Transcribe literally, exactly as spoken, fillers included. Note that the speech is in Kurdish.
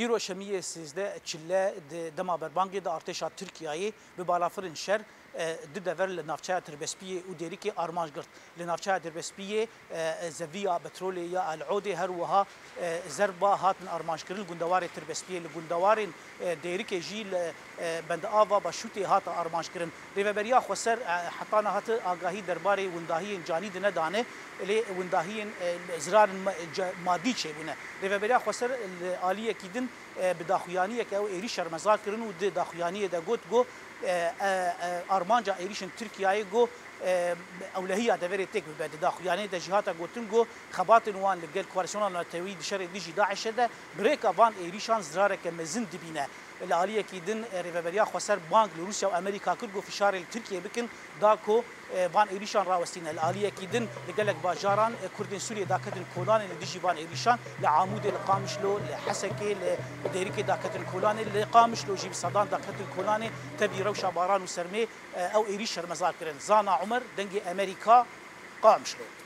Îro şemiyê sêzdeh çile di dema berbangê de artêşa Tirkiyeyê bi balafirên şer, e, du dever li navçeya Dirbespiyê û Dêrikê armanc girt. Li navçeya Dirbespiyê, e, zeviya petrolê ya El Odê, her wiha, e, zerba hatin armanckirin li gundewarê Dirbespiyê. Li gundewarên, e, Dêrikê jî li, e, bendava Başûtê hate armanckirin. Rêveberiya Xweser, e, heta niha ti agahî derbarê windahiyên canî dinedane, lê windahiyên, e, zirarên ma-, ca-, madî çêbûne. Rêveberiya Xweser li aliyekî din, e, bi daxuyaniyeke ew êrîş şermezar kirin û di daxuyaniyê de got, got, e, e, e, armanca êrîşên Tirkiyeyê, got, e, ewlehiya deverê têk bibe. Di daxuyaniyê de jî hate gotin, got, xebatên wan li gel Koalîsyona Netewî di şerê dijî DAIŞ'ê de bi rêka van êrîşan zirareke mezin dibîne. Li aliyekî din, e, Rêveberiya Xweser bang li Rûsya û Amerîka kir, got, fişarê li Tirkiyeyê bikin, da ku, e, van êrîşan rawestîne. Li aliyekî din li gelek bajaran, e, Kurdên Sûriyê daketin kolanê li dijî van êrîşan. Li Amûdê, li Qamişlo, li Hesekê, li Dêrikê daketin kolanê. Li Qamişlo jî bi sedan daketin kolanê. Tevî rewşa baran û sermê, e, ew êrîş şermezar kirin. Zana Umer, Dengê Amerîka, Qamişlo.